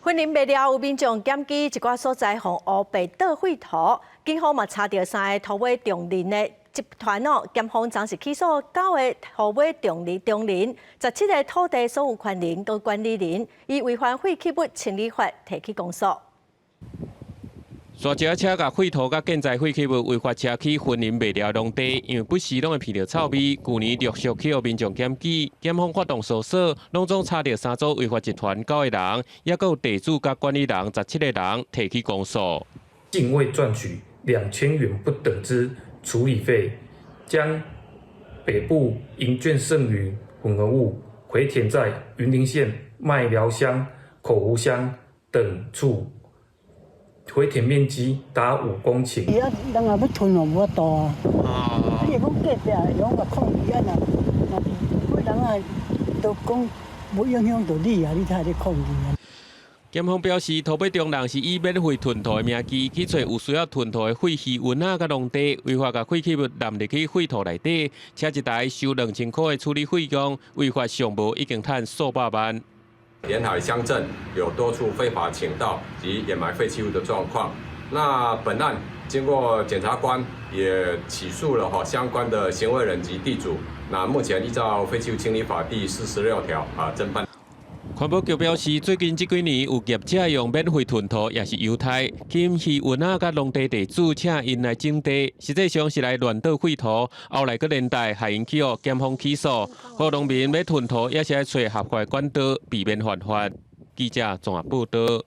雲林麥寮有民眾檢舉一寡所在予烏白倒廢土，警方嘛查著三个塗馬中人的集團哦，檢方昨時起訴九个塗馬中人中人，17個土地所有權人佮管理人，以違反廢棄物清理法提起公訴。沙石車共廢土佮建材廢棄物違法車去雲林麥寮農地，因為不時攏會鼻著臭味。舊年陸續去予民眾檢舉，檢方發動搜索，攏總查著三組違法集團九個人，抑閣有地主佮管理人十七個人提起公訴。竟為賺取2000元不等之處理費，將北部營建剩餘混合物回填在雲林縣麥寮鄉、口湖鄉等處。回填面積達5公頃。伊啊，人若欲吞哦，無法度啊。你會講隔壁會共抗議啊？若若是人啊，都講無影響著你啊，你才會咧抗議啊。檢方表示，塗馬中人是以免費吞土的名義去揣有需要吞土的廢棄勻仔佮農地，違法共廢棄物納入去廢土內底，車一台收2000箍的處理費用，違法上無已經趁數百萬。沿海鄉鎮有多處非法傾倒及掩埋廢棄物的狀況。那本案經過檢察官也起訴了哈相關的行為人及地主。那目前依照廢棄物清理法第46條啊偵辦。環保局表示，最近這幾年有業者用免費吞土，抑是猶太，吸引漁勻仔佮農地地主請𪜶來整地，實際上是來亂倒廢土，後來閣連帶害𪜶去予檢方起訴。呼籲農民欲吞土，也是愛揣合法管道，避免犯法。記者綜合報導。